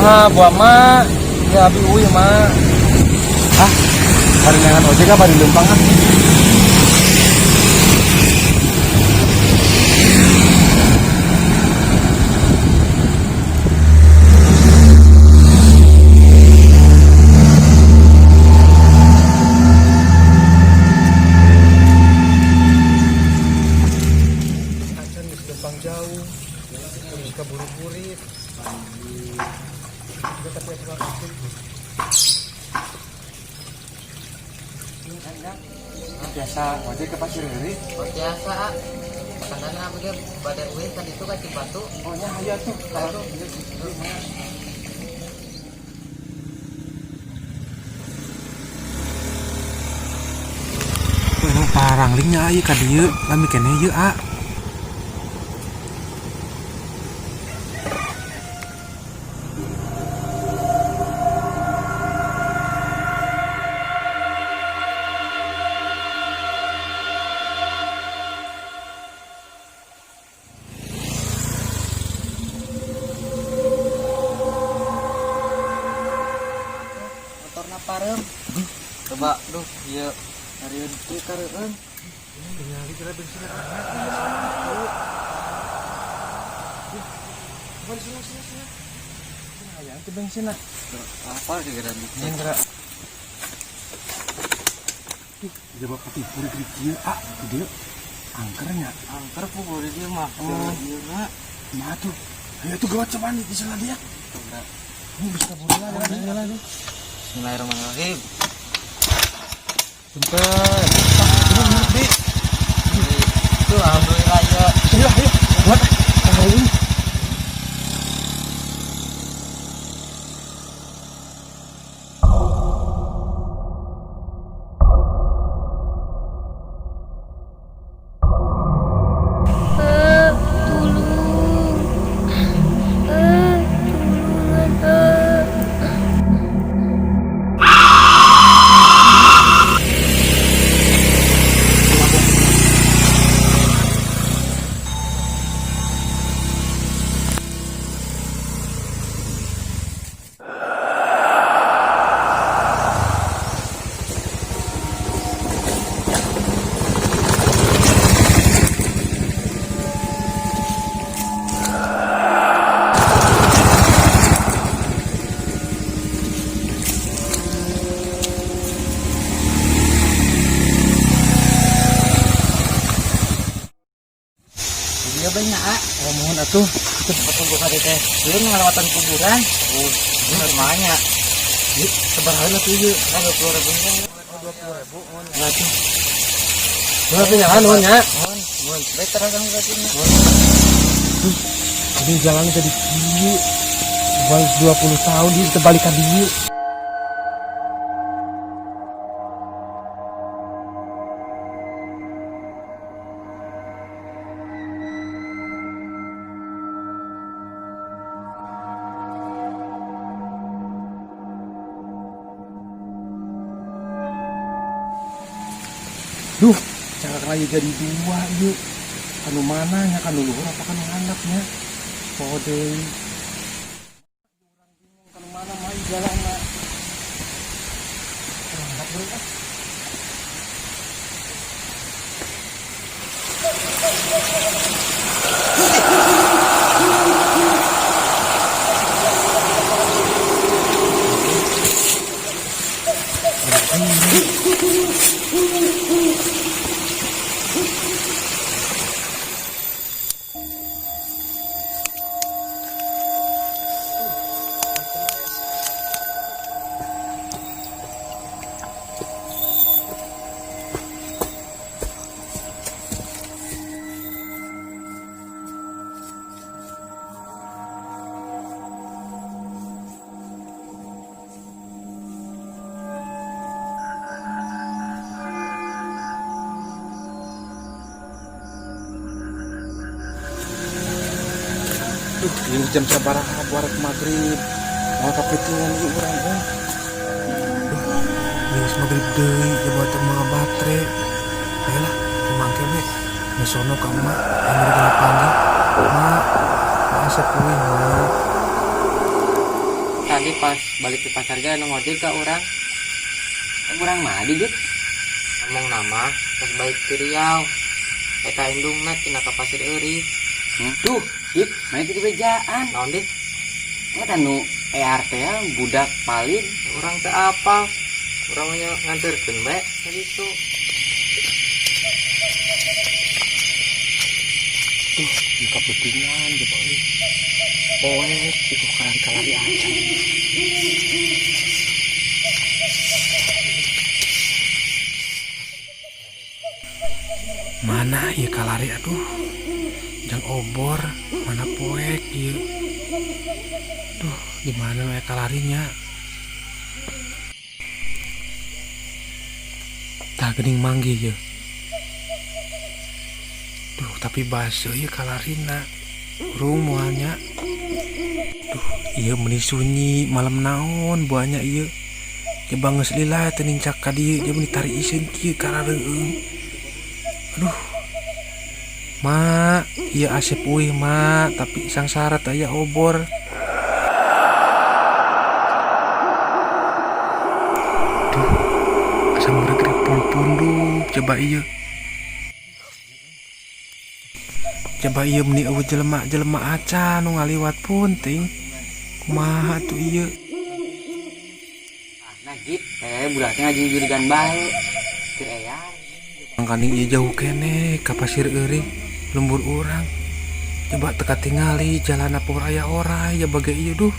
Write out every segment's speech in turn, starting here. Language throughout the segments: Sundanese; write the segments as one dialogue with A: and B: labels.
A: Kumaha buah mak? Ya abi uy mak.
B: Ah, bari neangan ojek apa di lempang ah?
A: Acan geus lempang jauh. Terus kaburu-burit. Juga tapi atuh aku.
B: Biasa ojek ke Pasir Heri.
C: Oh, biasa ah. Makanan apa ge bade uih kan itu ka Cibatu.
B: Oh nya hayu atuh.
C: Aduh.
B: Wah, paranglingnya ieu ka dieu, lami keneh ieu ah.
C: Motorna parem. Coba duh ieu harieun kieu kareueun.
B: Tinggal kira bensinnya. Coba sini sini sini. Aya teh bensinna.
C: Apa geura dicek.
B: Geura. Ih, jaba putih puri kieu ah, di dieu. Angkernya.
C: Angker puguh di dieu mah.
B: Oh.
C: Ieu na.
B: Kumaha tuh? Ayo tuh gawat cobaan di sana dia. Ini bisa buruan ya, jalan nih.
C: Bismillahirrahmanirrahim.
B: Bentar. Ini di.
C: Tuh alhamdulillah ya.
B: Ayo, ayo. Buat ah. Hari ini.
D: Eh, tulung. Eh, tulungan. Eh.
C: Dia banyak ah.
B: Oh, mohon atuh.
C: Tunggu ka teh. Ieu ngalewatan kuburan. Oh, normalnya.
B: Ieu sabaraha atuh ieu?
C: Nah, 20.000 nya.
B: Oh, 20.000. Mohon atuh. Nuhun atuh nuhun nya.
C: Mohon, mohon. Baik terang berarti nya.
B: Ini jalannya jadi kieu. Baru 20 tahun dia terbalik ka dieu. Duh, cara lagi jadi dua yuk. Kanu mana nya kanu luhur apa kanu handapnya? Poho deui. Kanu mana mah jalan mah. Handap bro ah. Duh, ini jam sabaraha buat maghrib. Mau kapitingan ieu urang euy. Duh, geus maghrib deui ya buat mga baterai. Ayolah, kumangke we. Ngesono ka emak, anu kena panggil. Mak, mak asa kuih, mak.
C: Tadi pas balik ke pasar ge anu ngojek ka urang.
E: Urang mah dit.
C: Ngomong nama pas balik ke Riau. Eta indungna cenah ka Pasir Eurih.
E: Duh, dit, mana kita bejaan.
C: Naon dit?
E: Eta nu ERT ya, budak palin.
C: Urang teu apal. Urang nya nganterkeun bae ka ditu.
B: Tuh, di kaputingan coba euy. Poek itu kalari-kalari acan. Mana ieu kalari aduh. Jang obor, mana poek ieu. Duh, di mana we kalarinya? Tah geuning manggih ieu. Duh, tapi baseuh ieu kalarina. Urung moalnya. Duh, ieu meuni sunyi malam naon buahnya ieu. Coba geus lila teu nincak ka dieu, dia meuni tari iseun kieu karareueung. Aduh. Ma, ieu asep uih ma, tapi sangsara teh aya obor. Duh, asa meureuk punduk coba ieu. Coba ieu meuni eueuh jelema-jelema acan nu ngaliwat pun ting. Kumaha tuh ieu?
E: Nah, git, budak teh ngajujurigan bae. Teu aya.
B: Mangkaning ieu jauh keneh ka Pasir Eurih, lembur urang. Coba teka tingali jalana power aya orai ya bagai ieu duh.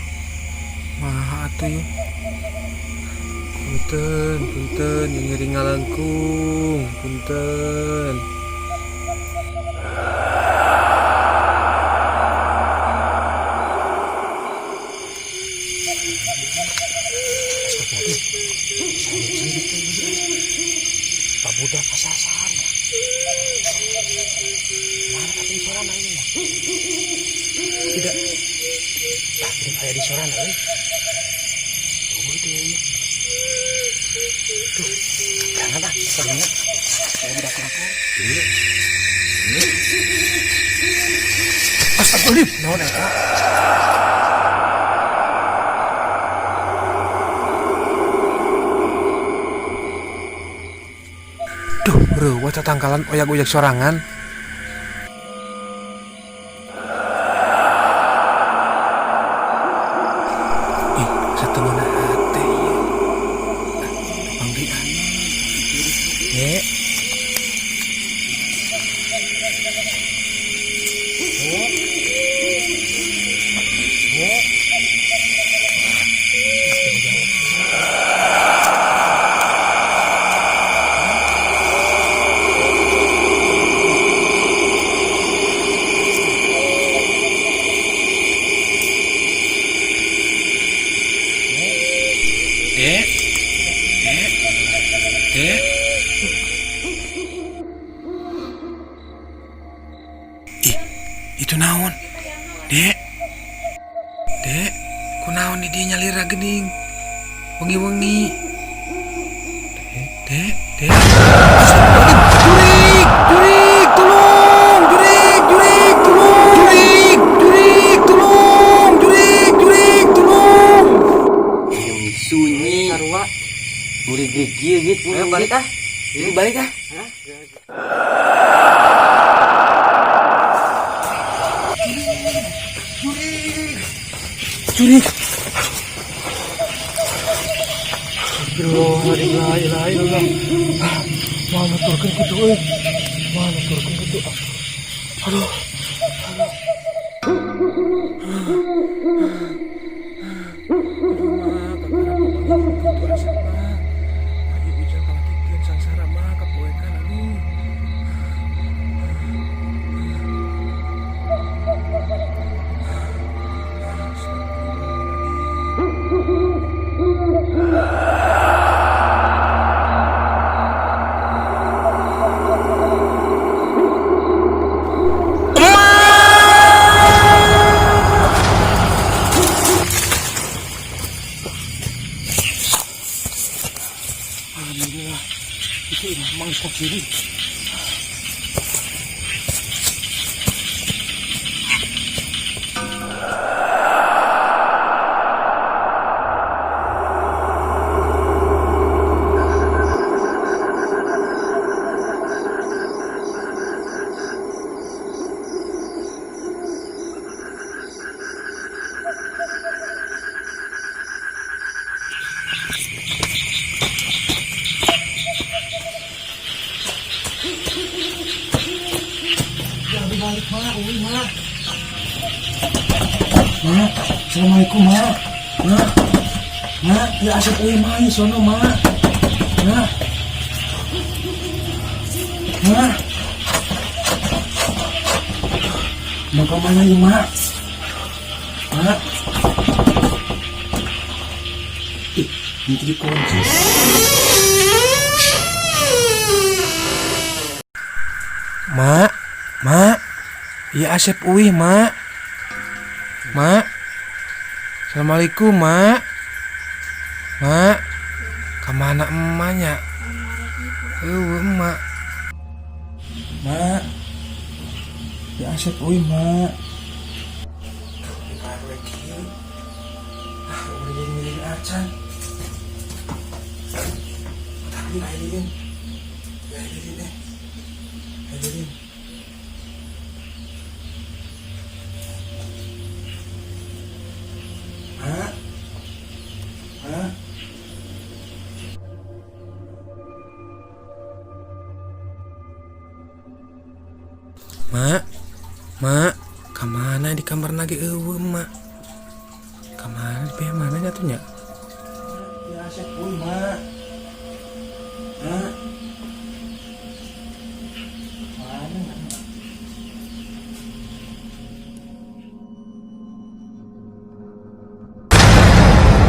B: Maha atuh ieu. Punten, punten, yang ngiring ngalangkung, punten. Budak kasasar ya. Mana tapi di sorana ini ya? Tidak. Tah, belum aya di sorana euy. Tunggu itu ya. Tuh, jangan ah, sorana. Saya budak kenapa? Iya. Astagfirullahaladzim. Naon eta? Duh, reueuh tatangkalan oyak-oyak sorangan. Ih, satengeuna hate ieu. Panggi anu. Dek. Dek. Dek. Dek, dek, dek. Ih, itu naon? Dek, dek, kunaon di dia nyalira gening? Wengi-wengi. Dek, dek, dek. Astagfirullahaladzim. Jurik, jurik, tulung, jurik, jurik, tulung, jurik, jurik, tulung, jurik, jurik, tulung.
E: Sunyi.
C: Sarua.
E: Murid kieu gitu.
C: Ayo balik ah.
E: Ini balik ah.
C: Hah?
B: Jurik. Astagfirullah, la ilaha illallah. Mana turun kitu euy? Mana turun kitu? Aduh. Aduh. Aduh, mah, kakara pamangkin kitu asa mah. Ayo ujang kalakikeun sangsara mah kapoekan aduh. Alhamdulillah, itu emang kok kiri. Uy, Ma. Ma, assalamualaikum, Ma. Ma. Ma, ya asup uy, Ma, ieu sono, Ma. Ma. Ma. Mau ke mana ya, Ma? Ma. Ih, ini dikunci. Ma, Ma, iya Asep uih, Ma. Ma. Assalamualaikum, Ma. Ma. Kemana emaknya? Eueuh, emak. Ma. Ya Asep uih, Ma. Duh, di lagi. Ah, udah jadi milih acan. Tapi ayo lilin. Ya lilin eh. Ayo lilin. Ma. Ma. Ma. Ma, kemana di kamar lagi eueuh, Ma? Kemana di pihak mana jatuhnya? Ya Asep uy, Ma. Ma. Mana? Ma?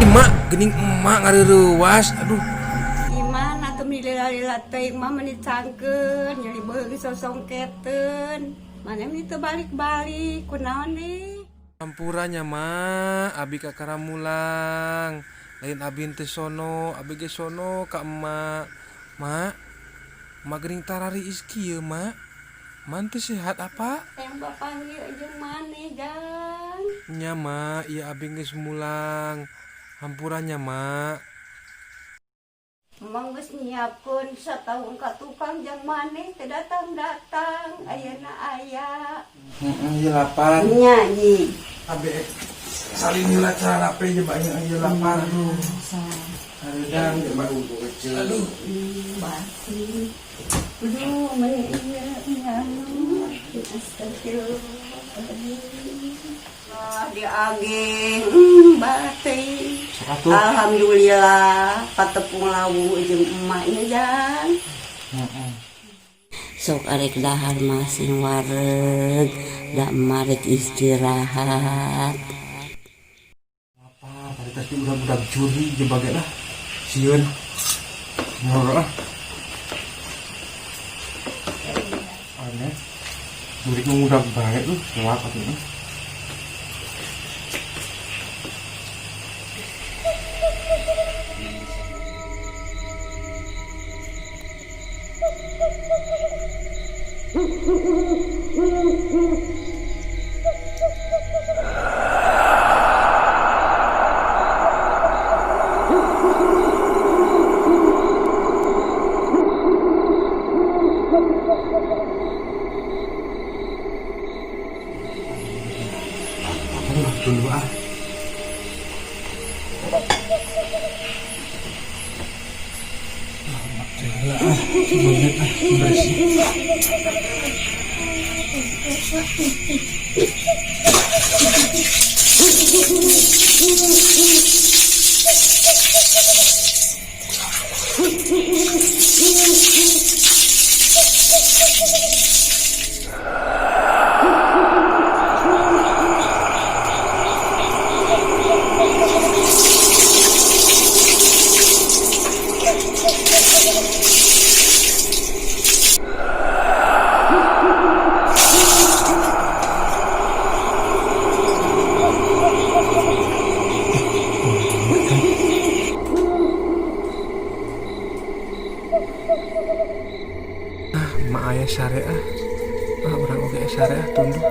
B: Emak, gening emak ngareurewas. Aduh.
F: Gimana tuh lila-lila teuing mah meni cangkeun, nyeri beuheung sosongketeun. Mana meni teu balik-balik, kunaon nih?
B: Hampuranya, Ma, abi kakara mulang. Lain abi teu sono, abi ge sono ka emak. Ma, emak geuning tarariis kieu, Ma. Man teu sehat apa?
F: Yang bapanggil jeung maneh, Jang.
B: Nya, Ma, ieu abi geus mulang. Hampuranya, Ma.
F: Emang geus nyiapkeun satahun ka tukang jang maneh teu datang-datang, ayeuna aya.
B: Heeh, ieu lapar.
F: Nya nyi.
B: Abi salin heula cara pe jeung banyak ieu lapar aduh. Hareudang jeung aduh.
F: Batin. Aduh, meni ieu nya. Astagfirullahaladzim. Ah, diageng batin.
B: Atuh.
F: Alhamdulillah patepung lawu jeung emaknya Jang.
B: Heeh.
G: Sok arek dahar masing wareg, da marek istirahat.
B: Apa tadi tadi udah budak curi jeung bae lah. Sieun. Ngorok ah. Aneh. Murid ngudak bae tuh, gelap atuh. Aduh, tunggu ah. Ah, sebentar ah, bersih. Ah, mak ayah sare ah. Ah, urang oge sare ah, tunduh.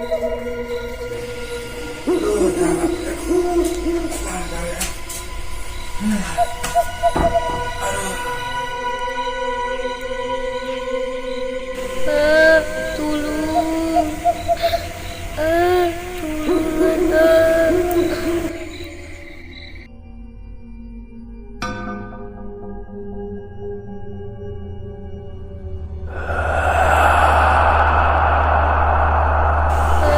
D: Eh, tulung. Eh, tulungan. Eh.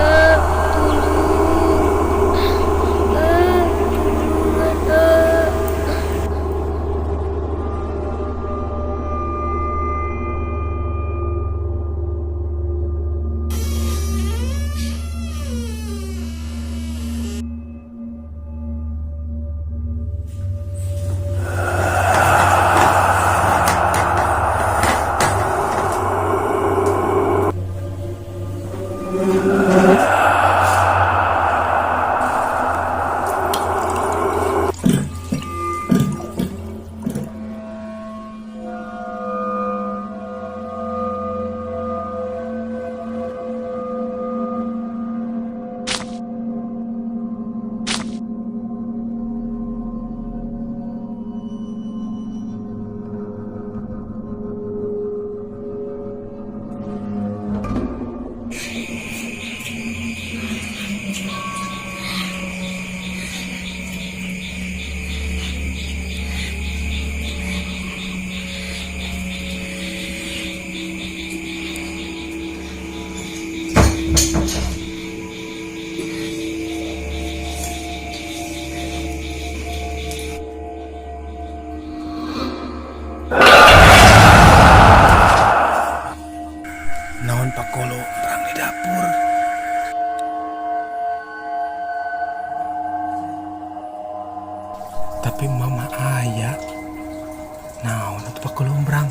B: Naon atuh pakulumbrang.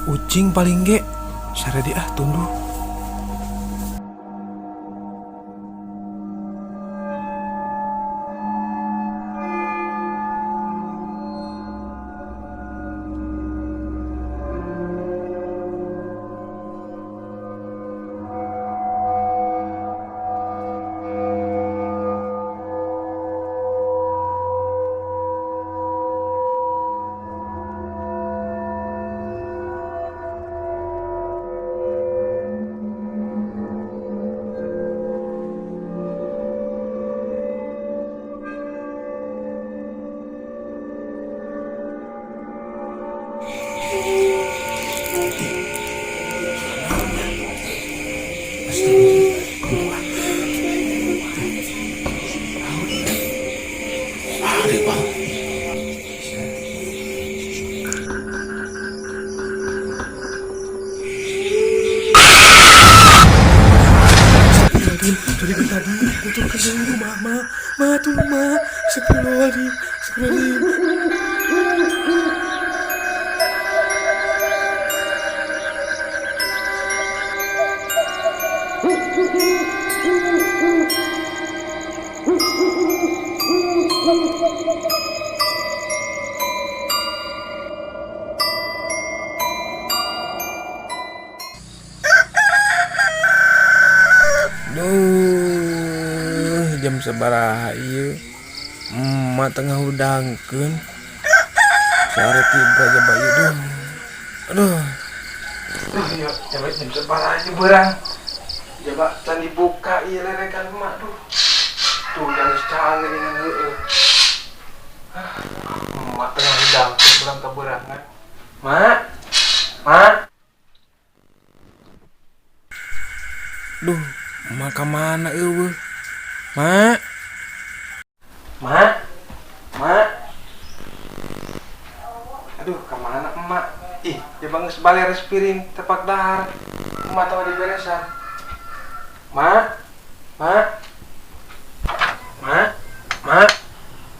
B: Ucing paling ge saredi ah tunduh. Tadi tadi itu ke mama, ma tuh ma, astagfirullahaladzim, astagfirullahaladzim. Duh, jam sabaraha ieu? Emak tengah hudangkeun. Sare tiba jaba ieu duh. Aduh. Duh, ieu jaba jam sabaraha ieu beurang. Jaba can dibuka ieu lerekan emak duh. Tuh yang geus canggih dengan heueuh. Emak tengah hudangkeun beurang kaberangan. Mak. Mak. Duh, emak ka mana eueuh? Mak. Mak. Mak. Aduh, ka mana emak? Ih, dia geus baleres piring tepak dahar. Emak tahu diberesan. Mak. Mak. Mak. Mak.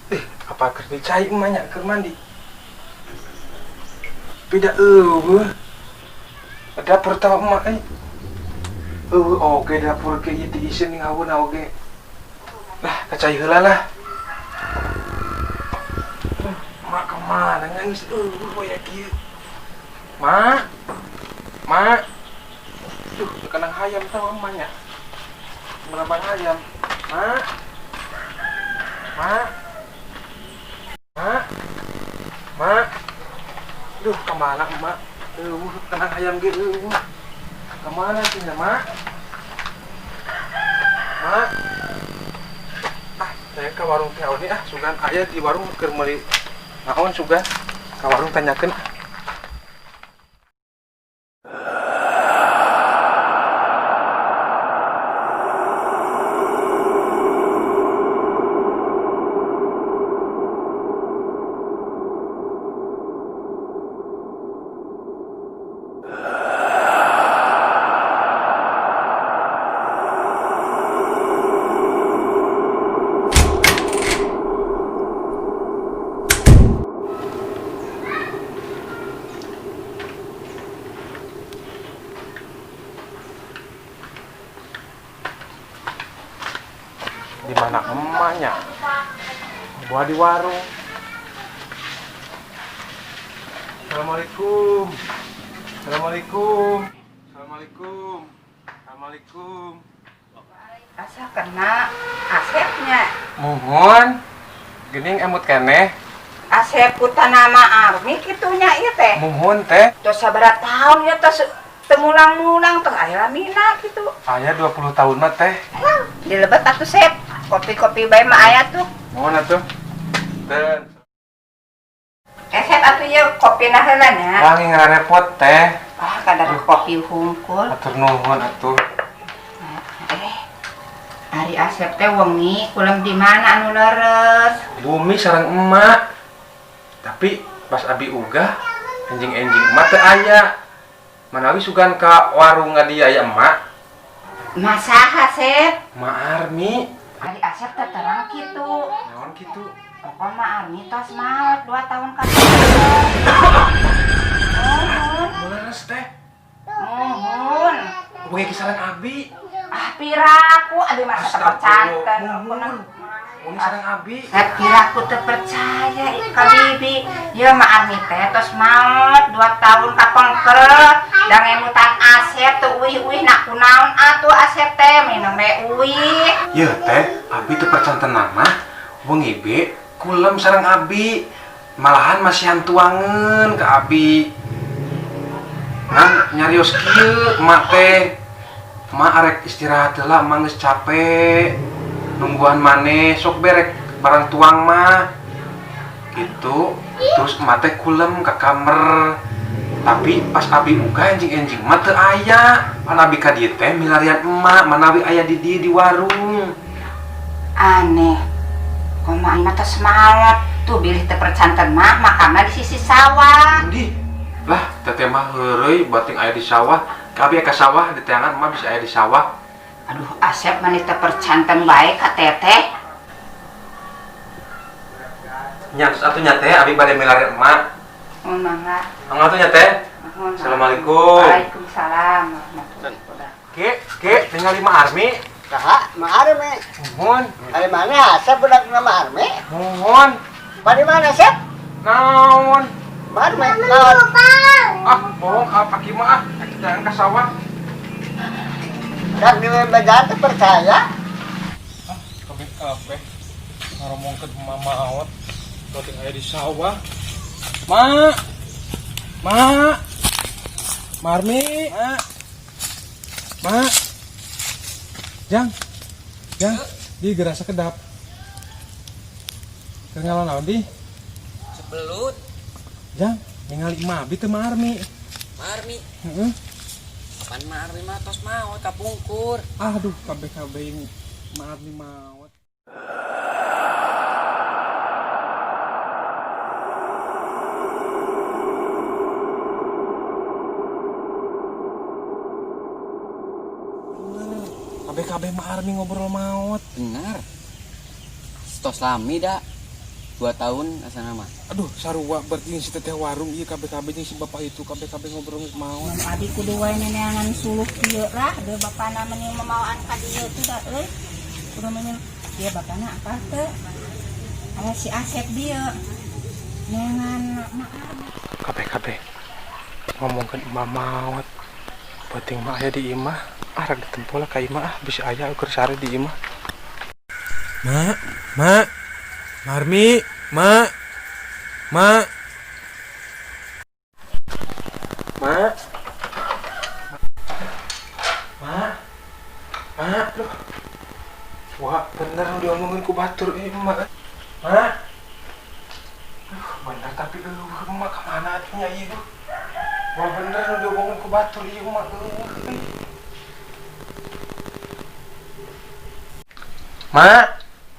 B: Ih, apa keur dicai emaknya keur mandi? Beda eueuh. Dapur tahu emak euy. Eueuh oge dapur ge ieu diiseun ning haweuna oge. Lah, kacai heula lah. Mak kemana nangis eueuh waya kieu. Mak. Mak. Duh, kenang hayam tahu emaknya. Merabang hayam. Mak. Mak. Mak. Mak. Duh, kemana emak? Eueuh, kenang hayam ge eueuh. Kemana sih ya, Mak? Mak. Ah, saya ke warung teh Oni ah, sugan aya di warung keur meuli naon sugan. Ka warung tanyakeun. Di mana emaknya? Gua di warung. Assalamualaikum. Assalamualaikum. Assalamualaikum. Assalamualaikum.
F: Asa kena Asepnya.
B: Mohon. Gening emut keneh.
F: Asep putanama Armi kitunya ieu teh.
B: Mohon teh.
F: Tos sabaraha tahun ya tos temulang-mulang teh aya lamina kitu.
B: Aya 20 tahun mah teh.
F: Dilebet atuh Sep. Kopi-kopi bae mah aya tuh.
B: Mohon atuh. Teh.
F: Sep atuh ieu kopina heula nya.
B: Wangi ngarepot teh.
F: Ah, kadar kopi hungkul.
B: Atur nuhun atuh.
F: Ari Asep teh wengi kulem di mana anu leres?
B: Bumi sareng emak. Tapi pas abi ugah enjing-enjing emak teh aya. Manawi sugan ka warung ngadi aya emak.
F: Masaha Sep?
B: Mak Armi.
F: Ari Asep teh terang kitu.
B: Naon kitu?
F: Pokoknya mah Armi tos maot 2 tahun ka. Muhun.
B: Leres teh.
F: Muhun.
B: Boga kisaran abi.
F: Ah, piraku abi mah percanten.
B: Muhun. Muhun sareng abi.
F: Saya piraku teu percaya ka bibi. Ieu mah Armi teh tos maot 2 tahun kapengker. Da ngemutan Asep teu uih-uih nak kunaon atuh Asep teh minum we uih.
B: Yeuh teh, abi teu percanten mah wengi be kulem sareng abi. Malahan masihan tuangeun ka abi. Ngan nyarios kieu emak teh. Emak arek istirahat heula, emak geus capek. Nungguan maneh sok berek barang tuang mah. Gitu. Terus emak teh kulem ka kamar. Tapi pas abi buka enjing-enjing mah teu aya. Pan abi ka dieu teh milarian emak, manawi aya di dieu di warung.
F: Aneh. Kumaha emak tos maot. Tuh bilih teu percanten mah makamna di sisi sawah.
B: Di. Lah, teteh mah heureuy bating aya di sawah. Ka abi ka sawah di teangan emak bisa aya di sawah.
F: Aduh, Asep mah teu percanten bae ka teteh.
B: Nya terus atuh nya teh abi bade milarian emak.
F: Oh, mangga.
B: Mangga atuh nya teh.
F: Nuhun.
B: Assalamualaikum.
F: Waalaikumsalam warahmatullahi wabarakatuh.
B: Ke, ke, tinggal lima Armi.
H: Saha? Ma Armi.
B: Nuhun.
H: Dari mana Asep budak nama Armi?
B: Nuhun.
H: Dari mana Asep?
B: Naon?
H: Ma Armi. Naon?
B: Ah, bohong ah paki mah ah. Jangan ke sawah.
H: Dak di bejaan teu percaya.
A: Ah, kabeh kabeh ngaromongkeun mama awet bating aya di sawah. Ma. Ma. Marmi. Ma. Ma. Jang. Jang, di gerasa kedap. Keur ngalon naon di?
E: Sebelut.
A: Jang, ningali emak abi teu Ma Armi.
E: Marmi.
A: Heeh.
E: Kapan Ma Armi mah tos maot kapungkur.
A: Aduh, kabeh-kabeh Ma Armi maot. Kabeh-kabeh Ma Armi ngobrol maot.
E: Benar. Tos lami dah. 2 tahun asana mah.
B: Aduh, sarua berarti si teteh warung ieu kabeh-kabeh jeung si bapak itu kabeh-kabeh ngobrol geus maot.
F: Abi kudu wae neneangan suluh kieu rah, deui bapana meni mamawaan ka dieu teh da euy. Kudu meni ieu bapana apa teu? Aya si Asep dieu. Neangan Ma Armi.
B: Kabeh-kabeh ngomongkeun emak maot. Penting mah aya di imah. Ah, rek ditempo lah ka imah ah, bisi aya ukur sare di imah. Ma, ma, Marmi, ma, ma, ma, ma, ma, aduh. Wah, bener nu diomongin ku batur ieu emak. Ma, aduh, bener tapi eueuh emak kamana atuh nya ieu? Wah, bener nu diomongin ku batur ieu emak eueuh. Ma,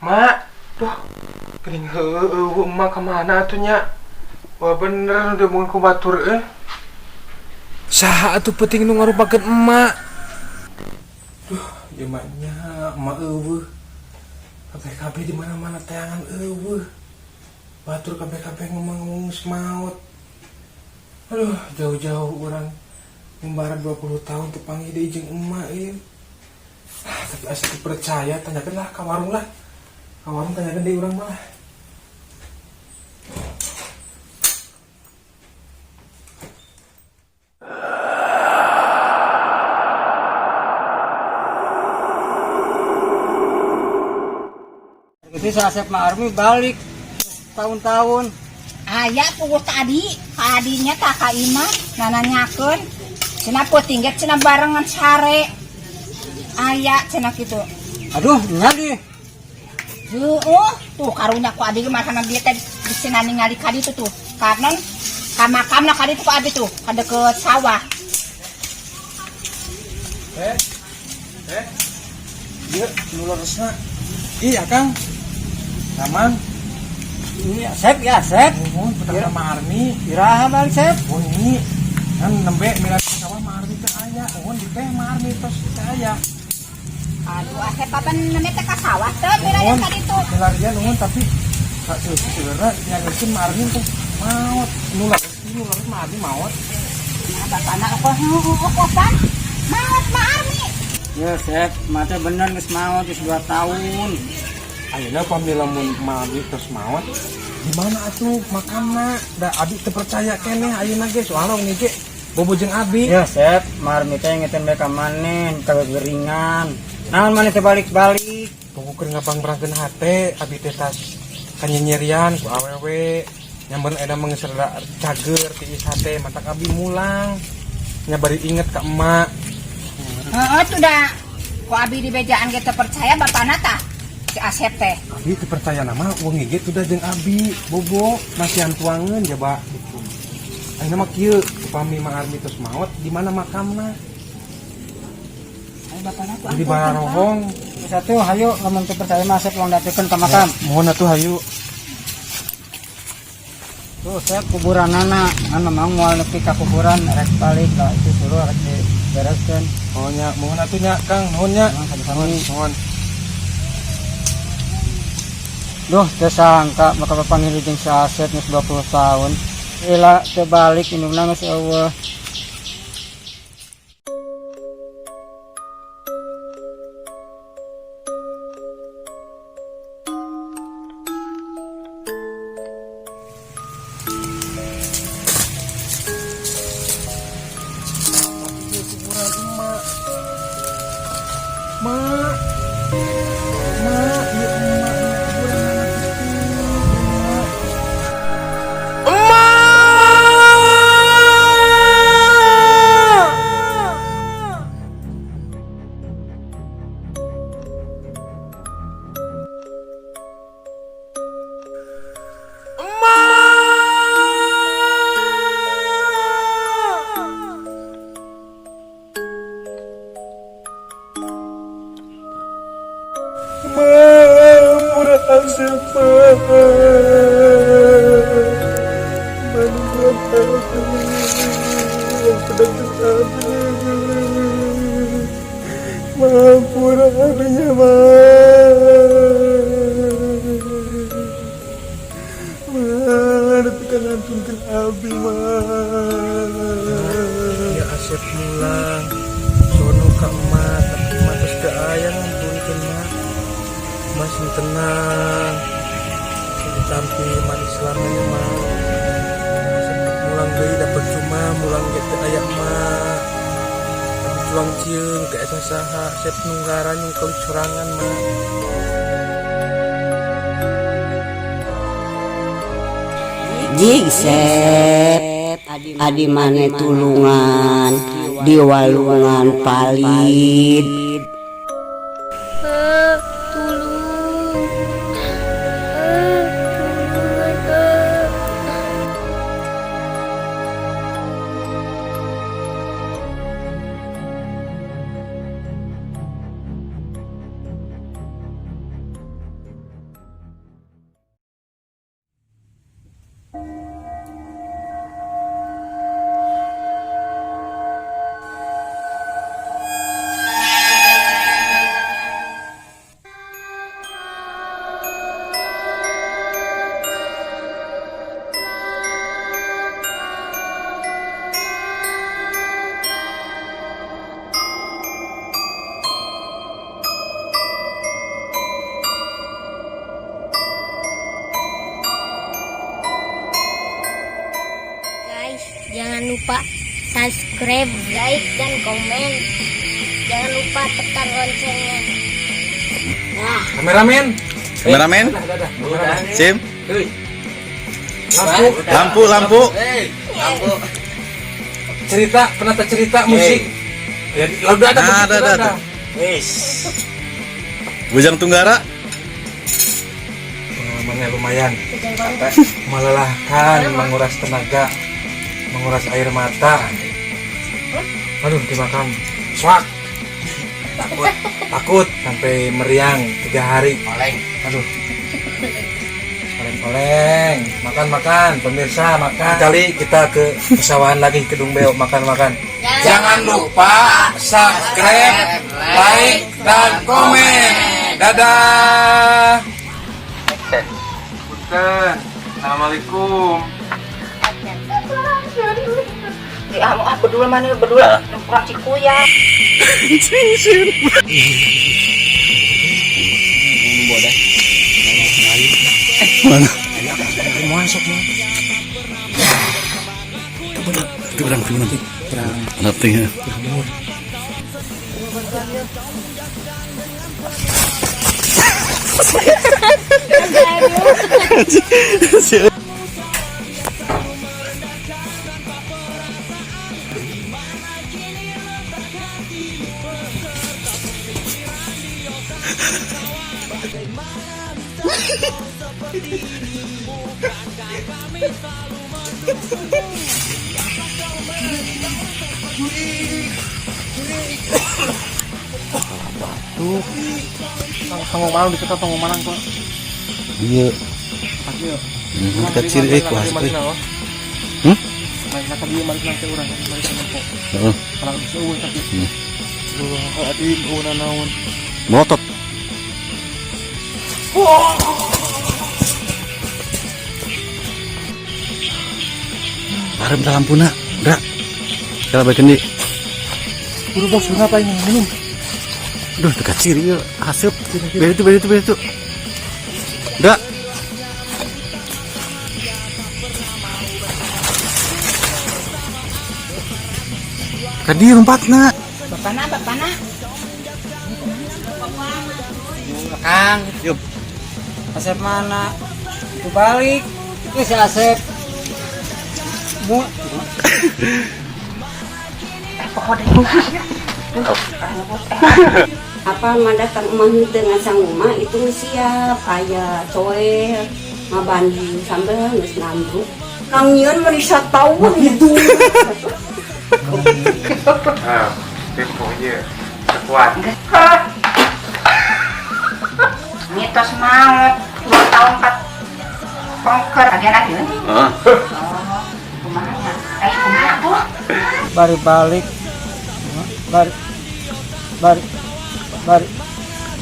B: ma, duh, geuning heueuh emak kamana atuh nya? Wah, bener nu diomongin ku batur euy. Saha atuh peuting nu ngarupakeun emak? Duh, ieu mah nya emak eueuh. Kabeh-kabeh di mana-mana teangan eueuh. Batur kabeh-kabeh ngomong-ngomong geus maot. Aduh, jauh-jauh urang ngumbara 20 tahun teu panggih deui jeung emak ieu. Ah, tapi asa teu percaya, tanyakeun lah ka warung lah. Ka warung tanyakeun deui urang mah.
I: Jadi si Asep Ma Armi balik tahun-tahun.
F: Aya puguh tadi, tadinya tak ka imah nananyakeun. Cenah peuting ge cenah barengan sare. Aya cenah kitu.
I: Aduh, nya di.
F: Heueuh, tuh karunya ku abi ge masana dia teh cenah ningali ka ditu tuh. Karena ka makamna ka ditu ku abi tuh, ka deukeut sawah.
B: Eh. Eh. Ieu nu leresna. Ih, Akang. Damang.
I: Ini Asep ya, Asep.
B: Nuhun, putra Ma Armi.
I: Iraha balik, Sep.
B: Wengi. Kan nembe milih sawah Ma Armi teh aya. Nuhun di teh Ma Armi tos teh aya.
F: Aduh, Asep kapan nembe teh ka sawah teh milarian ka ditu.
B: Milarian nuhun tapi
A: Kak sebenarnya nyageurkeun Ma Armi teh maot. Nu leres Ma Armi maot.
F: Nah, bapana okoh-okohan. Maot Ma Armi.
I: Ya, Sep, mate bener geus maot geus 2 tahun.
A: Ayeuna pami lamun Ma Armi tos maot, di mana atuh makamna? Da abi teu percaya keneh ayeuna ge soalna wengi ge bobo jeung abi.
I: Ya, Sep, Ma Armi teh ngingetin bae ka maneh kageringan. Naon maneh teh balik-balik?
A: Pokok keur ngabangbrangkeun hate, abi teh tas kanyenyerian ku awewe. Nyambeun eta mah geus rada cager tiis hate, matak abi mulang. Nya bari inget ka emak.
F: Heeh tuh da. Ku abi dibejaan ge teu percaya bapana tah. Si Asep teh.
A: Abi teu percaya nama wengi ge tuh da jeung abi bobo masihan tuangeun jaba gitu. Ayeuna mah kieu, upami Ma Armi tos maot, di mana makamna?
F: Ayo bapana tuh.
A: Di Bararohong.
I: Geus atuh hayu lamun teu percaya mah Asep londatekeun ka makam.
A: Mohon atuh hayu.
I: Tuh, Sep, kuburanana, kan memang moal nepi ka kuburan rek balik lah itu suruh rek dibereskeun.
A: Oh nya, mohon atuh nya Kang, nuhun nya.
I: Nuhun, sami-sami.
A: Nuhun.
I: Duh, teu sangka bakal papanggih jeung si Asep geus 20 tahun. Lila teu balik indungna geus eueuh.
A: Kuburan emak. Mak. Mak, ieu emak nya kuburan anak itu. Emak. Emak! Emak! Murah Asep, Mampura abinya ma. Ma, nepi ka ngantunkeun abi ma. Ya Asep mulang sono ka emak, tapi emak tos teu aya ngantunkeun ma. Mas tenang, sing ditampi iman Islamnya ma. Asep mulang deui da percuma mulang ge teu aya emak. Abi culang cieung teu aya saha, Asep nunggaran nyungkeun sorangan ma.
G: Jig Sep, adi mane tulungan di walungan palid.
D: Eh, tulung. Eh, tulungan eh. Guys, jangan lupa subscribe, like, dan komen. Jangan lupa tekan loncengnya. Nah.
A: Kameramen.
J: Kameramen. Sim.
A: Lampu.
J: Lampu, lampu.
E: Lampu.
A: Cerita, penata cerita musik. Ya, udah ada,
J: Nah,
A: begitu,
J: ada, ada.
E: Wis.
J: Bujang Tunggara.
A: Pengalamannya lumayan. Melelahkan, menguras tenaga, menguras air mata. Aduh, dimakan. Swak. Takut, takut sampai meriang 3 hari.
E: Oleng.
A: Aduh. Oleng-oleng, makan-makan, pemirsa makan. Kali kita ke pesawahan lagi ke Dung Beo makan-makan. Jangan lupa subscribe, like, dan komen. Dadah.
E: Action.
A: Punten. Assalamualaikum.
F: Ya, ah berdua mana berdua kurang cikuya.
E: Bodoh.
J: Mana?
B: Masuk mah.
J: Itu berang, berang. Nothing ya.
A: Tuh. Tanggung malam di tanggung malam kok.
J: Iya.
A: Iya.
J: Kecil eh kuas euy. Hmm?
A: Main ka dieu mari nang urang mari nempo.
J: Heeh.
A: Kalau bisa eueuh tapi. Duh, adim eueuh naon.
J: Melotot. Parem dah lampuna, Bra. Kalau baik ini.
A: Buru bos ngapain minum?
J: Duh, dekat ciri ya, asup. Beda itu, beda itu, beda itu. Bra. Kadi lompatna.
F: Bapana, bapana.
I: Kang,
J: Yuk.
I: Asep mana? Itu balik. Ini si Asep. Bu,
G: Apa mandatang emah henteu ngasang rumah itu geus siap aya coel ngabanding sambil geus ngambruk. Kang nyieun meni sataun gitu.
A: Ah, tempo ieu. Kuat.
F: Mitos maut 2 tahun kat pongker agen lagi.
J: Heeh.
F: Oh, kumaha? Eh, kumaha tuh?
I: Bari balik. Bari bari bari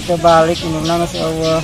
I: teu balik indungna geus eueuh.